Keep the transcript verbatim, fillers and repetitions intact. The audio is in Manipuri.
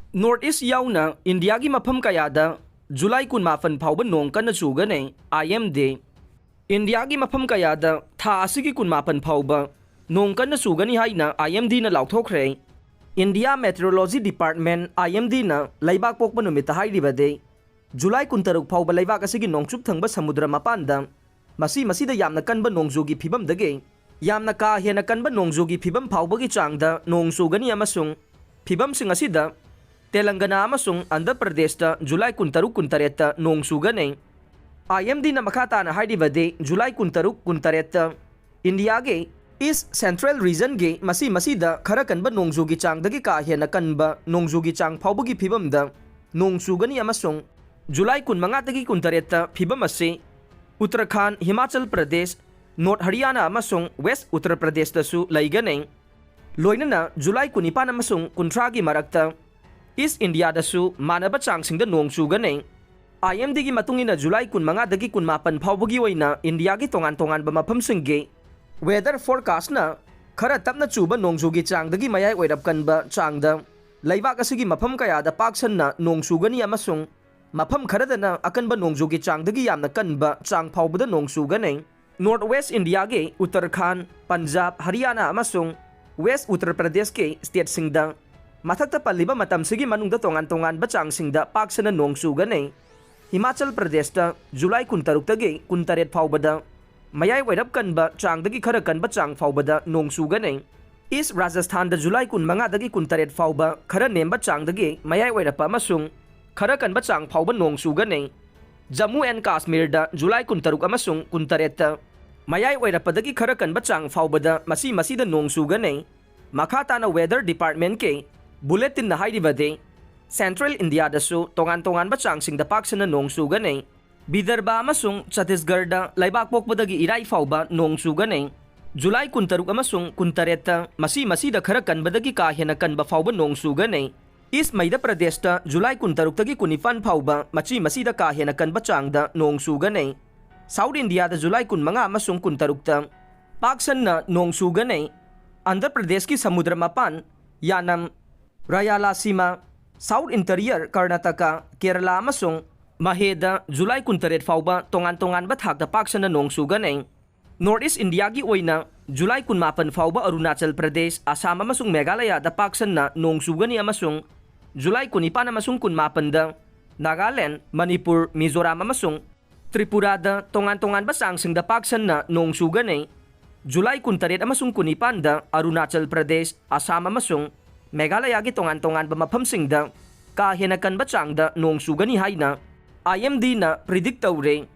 North East ꯌꯥꯎꯅ ꯏꯟꯗꯤꯌꯥꯒꯤ ꯃꯐꯝ ꯀꯌꯥꯗ ꯖꯨꯂꯥꯏ ꯀꯨꯟꯃꯥꯄꯟ ꯐꯥꯎꯕ ꯅꯣꯡ ꯀꯟꯅ ꯆꯨꯒꯅꯤ, I M D꯫ ꯏꯟꯗꯤꯌꯥꯒꯤ ꯃꯐꯝ ꯀꯌꯥꯗ ꯊꯥ ꯑꯁꯤꯒꯤ ꯀꯨꯟꯃꯥꯄꯟ ꯐꯥꯎꯕ ꯅꯣꯡ ꯀꯟꯅ ꯆꯨꯒꯅꯤ ꯍꯥꯏꯅ I M Dꯅ ꯂꯥꯎꯊꯣꯛꯈ꯭ꯔꯦ꯫ India Meteorology Department, I M Dꯅ ꯂꯩꯕꯥꯛ ꯄꯣꯛꯄ ꯅꯨꯃꯤꯠꯇ ꯍꯥꯏꯔꯤꯕꯗꯤ, ꯖꯨꯂꯥꯏ ꯀꯨꯟꯇꯔꯨꯛ ꯐꯥꯎꯕ ꯂꯩꯕꯥꯛ ꯑꯁꯤꯒꯤ ꯅꯣꯡꯆꯨꯞ ꯊꯪꯕ ꯁꯃꯨꯗ꯭ꯔ ꯃꯄꯥꯟꯗ ꯃꯁꯤ ꯃꯁꯤꯗ ꯌꯥꯝꯅ ꯀꯟꯕ ꯅꯣꯡꯖꯨꯒꯤ ꯐꯤꯕꯝꯗꯒꯤ ꯌꯥꯝꯅ ꯀꯥ ꯍꯦꯟꯅ ꯀꯟꯕ ꯅꯣꯡꯖꯨꯒꯤ ꯐꯤꯕꯝ ꯐꯥꯎꯕꯒꯤ ꯆꯥꯡꯗ ꯅꯣꯡ ꯆꯨꯒꯅꯤ ꯑꯃꯁꯨꯡ ꯐꯤꯕꯝꯁꯤꯡ ꯑꯁꯤꯗ ꯇꯦꯂꯪꯒꯅꯥ ꯑꯃꯁꯨꯡ ꯑꯟꯙ꯭ꯔ ꯄ꯭ꯔꯗꯦꯁꯇ ꯖꯨꯂꯥꯏ ꯀꯨꯟꯇꯔꯨꯛ ꯀꯨꯟꯇꯔꯦꯠꯇ ꯅꯣꯡ ꯆꯨꯒꯅꯤ꯫ I M Dꯅ ꯃꯈꯥ ꯇꯥꯅ ꯍꯥꯏꯔꯤꯕꯗꯤ, ꯖꯨꯂꯥꯏ ꯀꯨꯟꯇꯔꯨꯛ ꯀꯨꯟꯇꯔꯦꯠꯇ ꯏꯟꯗꯤꯌꯥꯒꯤ East Central Regionꯒꯤ ꯃꯁꯤ ꯃꯁꯤꯗ ꯈꯔ ꯀꯟꯕ ꯅꯣꯡꯖꯨꯒꯤ ꯆꯥꯡꯗꯒꯤ ꯀꯥ ꯍꯦꯟꯅ ꯀꯟꯕ ꯅꯣꯡꯖꯨꯒꯤ ꯆꯥꯡ ꯐꯥꯎꯕꯒꯤ ꯐꯤꯕꯝꯗ ꯅꯣꯡ ꯆꯨꯒꯅꯤ ꯑꯃꯁꯨꯡ ꯖꯨꯂꯥꯏ ꯀꯨꯟꯃꯉꯥꯗꯒꯤ ꯀꯨꯟꯇꯔꯦꯠꯇ ꯐꯤꯕꯝ ꯑꯁꯤ ꯎꯠꯇꯔꯈꯥꯟ, ꯍꯤꯃꯥꯆꯜ ꯄ꯭ꯔꯗꯦꯁ, ꯅꯣꯔꯠ ꯍꯔꯤꯌꯥꯅꯥ ꯑꯃꯁꯨꯡ ꯋꯦꯁ ꯎꯠꯇꯔ ꯄ꯭ꯔꯗꯦꯁꯇꯁꯨ ꯂꯩꯒꯅꯤ꯫ ꯂꯣꯏꯅꯅ ꯖꯨꯂꯥꯏ ꯀꯨꯟꯅꯤꯄꯥꯟ ꯑꯃꯁꯨꯡ ꯀꯨꯟꯊ꯭ꯔꯥꯒꯤ ꯃꯔꯛꯇ ꯏꯁ ꯏꯟꯗꯤꯌꯥꯗꯁꯨ ꯃꯥꯟꯅꯕ ꯆꯥꯡꯁꯤꯡꯗ ꯅꯣꯡ ꯆꯨꯒꯅꯤ꯫ I M Dꯒꯤ ꯃꯇꯨꯡ ꯏꯟꯅ ꯖꯨꯂꯥꯏ ꯀꯨꯟꯃꯉꯥꯗꯒꯤ ꯀꯨꯟꯃꯥꯄꯟ ꯐꯥꯎꯕꯒꯤ ꯑꯣꯏꯅ ꯏꯟꯗꯤꯌꯥꯒꯤ ꯇꯣꯉꯥꯟ ꯇꯣꯉꯥꯟꯕ ꯃꯐꯝꯁꯤꯡꯒꯤ weather forecastꯅ ꯈꯔ ꯇꯞꯅ ꯆꯨꯕ ꯅꯣꯡꯖꯨꯒꯤ ꯆꯥꯡꯗꯒꯤ ꯃꯌꯥꯏ ꯑꯣꯏꯔꯞ ꯀꯟꯕ ꯆꯥꯡꯗ ꯂꯩꯕꯥꯛ ꯑꯁꯤꯒꯤ ꯃꯐꯝ ꯀꯌꯥꯗ ꯄꯥꯛ ꯁꯟꯅ ꯅꯣꯡ ꯆꯨꯒꯅꯤ ꯑꯃꯁꯨꯡ ꯃꯐꯝ ꯈꯔꯗꯅ ꯑꯀꯟꯕ ꯅꯣꯡꯖꯨꯒꯤ ꯆꯥꯡꯗꯒꯤ ꯌꯥꯝꯅ ꯀꯟꯕ ꯆꯥꯡ ꯐꯥꯎꯕꯗ ꯅꯣꯡ ꯆꯨꯒꯅꯤ꯫ North West ꯏꯟꯗꯤꯌꯥꯒꯤ ꯎꯠꯇꯔꯈꯥꯟ, ꯄꯟꯖꯥꯕ, ꯍꯔꯤꯌꯥꯅꯥ ꯑꯃꯁꯨꯡ ꯋꯦꯁ ꯎꯠꯇꯔ ꯄ꯭ꯔꯗꯦꯁꯀꯤ ꯁ꯭ꯇꯦꯠꯁꯤꯡꯗ ꯃꯊꯛꯇ ꯄꯜꯂꯤꯕ ꯃꯇꯝꯁꯤꯒꯤ ꯃꯅꯨꯡꯗ ꯇꯣꯉꯥꯟ ꯇꯣꯉꯥꯟꯕ ꯆꯥꯡꯁꯤꯡꯗ ꯄꯥꯛ ꯁꯟꯅ ꯅꯣꯡ ꯆꯨꯒꯅꯤ꯫ ꯍꯤꯃꯥꯆꯜ ꯄ꯭ꯔꯗꯦꯁꯇ ꯖꯨꯂꯥꯏ ꯀꯨꯟꯇꯔꯨꯛꯇꯒꯤ ꯀꯨꯟꯇꯔꯦꯠ ꯐꯥꯎꯕꯗ ꯃꯌꯥꯏ ꯑꯣꯏꯔꯞ ꯀꯟꯕ ꯆꯥꯡꯗꯒꯤ ꯈꯔ ꯀꯟꯕ ꯆꯥꯡ ꯐꯥꯎꯕꯗ ꯅꯣꯡ ꯆꯨꯒꯅꯤ꯫ ꯏꯁ ꯔꯥꯖꯁꯊꯥꯟꯗ ꯖꯨꯂꯥꯏ ꯀꯨꯟꯃꯉꯥꯗꯒꯤ ꯀꯨꯟꯇꯔꯦꯠ ꯐꯥꯎꯕ ꯈꯔ ꯅꯦꯝꯕ ꯆꯥꯡꯗꯒꯤ ꯃꯌꯥꯏ ꯑꯣꯏꯔꯞꯄ ꯑꯃꯁꯨꯡ ꯈꯔ ꯀꯟꯕ ꯆꯥꯡ ꯐꯥꯎꯕ ꯅꯣꯡ ꯆꯨꯒꯅꯤ꯫ ꯖꯝꯃꯨ ꯑꯦꯟ ꯀꯥꯁꯃꯤꯔꯗ ꯖꯨꯂꯥꯏ ꯀꯨꯟꯇꯔꯨꯛ ꯑꯃꯁꯨꯡ ꯀꯨꯟꯇꯔꯦꯠꯇ ꯃꯌꯥꯏ ꯑꯣꯏꯔꯞꯄꯗꯒꯤ ꯈꯔ ꯀꯟꯕ ꯆꯥꯡ ꯐꯥꯎꯕꯗ ꯃꯁꯤ ꯃꯁꯤꯗ ꯅꯣꯡ ꯆꯨꯒꯅꯤ꯫ ꯃꯈꯥ ꯇꯥꯅ weather departmentꯀꯤ bulletinꯅ ꯍꯥꯏꯔꯤꯕꯗꯤ, ꯁꯦꯟꯇ꯭ꯔꯦꯜ ꯏꯟꯗꯤꯌꯥꯗꯁꯨ ꯇꯣꯉꯥꯟ ꯇꯣꯉꯥꯟꯕ ꯆꯥꯡꯁꯤꯡꯗ ꯄꯥꯛ ꯁꯟꯅ ꯅꯣꯡ ꯆꯨꯒꯅꯤ꯫ ꯕꯤꯗꯔꯕꯥ ꯑꯃꯁꯨꯡ ꯆꯇꯤꯁꯒꯔꯗ ꯂꯩꯕꯥꯛ ꯄꯣꯛꯄꯗꯒꯤ ꯏꯔꯥꯏ ꯐꯥꯎꯕ ꯅꯣꯡ ꯆꯨꯒꯅꯤ꯫ ꯖꯨꯂꯥꯏ ꯀꯨꯟꯇꯔꯨꯛ ꯑꯃꯁꯨꯡ ꯀꯨꯟꯇꯔꯦꯠꯇ ꯃꯁꯤ ꯃꯁꯤꯗ ꯈꯔ ꯀꯟꯕꯗꯒꯤ ꯀꯥ ꯍꯦꯟꯅ ꯀꯟꯕ ꯐꯥꯎꯕ ꯅꯣꯡ ꯆꯨꯒꯅꯤ꯫ ꯏꯁ ꯃꯩꯗ ꯄ꯭ꯔꯗꯦꯁꯇ ꯖꯨꯂꯥꯏ ꯀꯨꯟꯇꯔꯨꯛꯇꯒꯤ ꯀꯨꯟꯅꯤꯄꯥꯟ ꯐꯥꯎꯕ ꯃꯁꯤ ꯃꯁꯤꯗ ꯀꯥ ꯍꯦꯟꯅ ꯀꯟꯕ ꯆꯥꯡꯗ ꯅꯣꯡ ꯆꯨꯒꯅꯤ꯫ ꯁꯥꯎꯠ ꯏꯟꯗꯤꯌꯥꯗ ꯖꯨꯂꯥꯏ ꯀꯨꯟꯃꯉꯥ ꯑꯃꯁꯨꯡ ꯀꯨꯟꯇꯔꯨꯛꯇ ꯄꯥꯛ ꯁꯟꯅ ꯅꯣꯡ ꯆꯨꯒꯅꯤ꯫ ꯑꯟꯙ꯭ꯔ ꯄ꯭ꯔꯗꯦꯁꯀꯤ ꯁꯃꯨꯗ꯭ꯔ ꯃꯄꯥꯟ, ꯌꯥꯅꯝ, ꯔꯥꯌꯥꯂꯥꯁꯤꯃꯥ, South Interior, Karnataka, Kerala ꯑꯃꯁꯨꯡ ꯃꯍꯦꯗ July ꯀꯨꯟꯇꯔꯦꯠ ꯐꯥꯎꯕ ꯇꯣꯉꯥꯟ ꯇꯣꯉꯥꯟꯕ ꯊꯥꯛꯇ ꯄꯥꯛ ꯁꯟꯅ ꯅꯣꯡ ꯆꯨꯒꯅꯤ꯫ North East India ꯒꯤ ꯑꯣꯏꯅ July ꯀꯨꯟꯃꯥꯄꯟ ꯐꯥꯎꯕ Arunachal Pradesh, Assam ꯑꯃꯁꯨꯡ Meghalaya ꯗ ꯄꯥꯛ ꯁꯟꯅ ꯅꯣꯡ ꯆꯨꯒꯅꯤ ꯑꯃꯁꯨꯡ July ꯀꯨꯟꯅꯤꯄꯥꯟ ꯑꯃꯁꯨꯡ ꯀꯨꯟꯃꯥꯄꯟꯗ Nagaland, Manipur, Mizoram ꯑꯃꯁꯨꯡ ꯇ꯭ꯔꯤꯄꯨꯔꯥꯗ ꯇꯣꯉꯥꯟ ꯇꯣꯉꯥꯟꯕ ꯆꯥꯡꯁꯤꯡꯗ ꯄꯥꯛ ꯁꯟꯅ ꯅꯣꯡ ꯆꯨꯒꯅꯤ꯫ July ꯀꯨꯟꯇꯔꯦꯠ ꯑꯃꯁꯨꯡ ꯀꯨꯟꯅꯤꯄꯥꯟꯗ Arunachal Pradesh, Assam ꯑꯃꯁꯨꯡ Meghalaya ꯒꯤ ꯇꯣꯉꯥꯟ ꯇꯣꯉꯥꯟꯕ ꯃꯐꯝꯁꯤꯡꯗ ꯀꯥ ꯍꯦꯟꯅ ꯀꯟꯕ ꯆꯥꯡꯗ ꯅꯣꯡ ꯆꯨꯒꯅꯤ ꯍꯥꯏꯅ I M D ꯅ predict ꯇꯧꯔꯦ꯫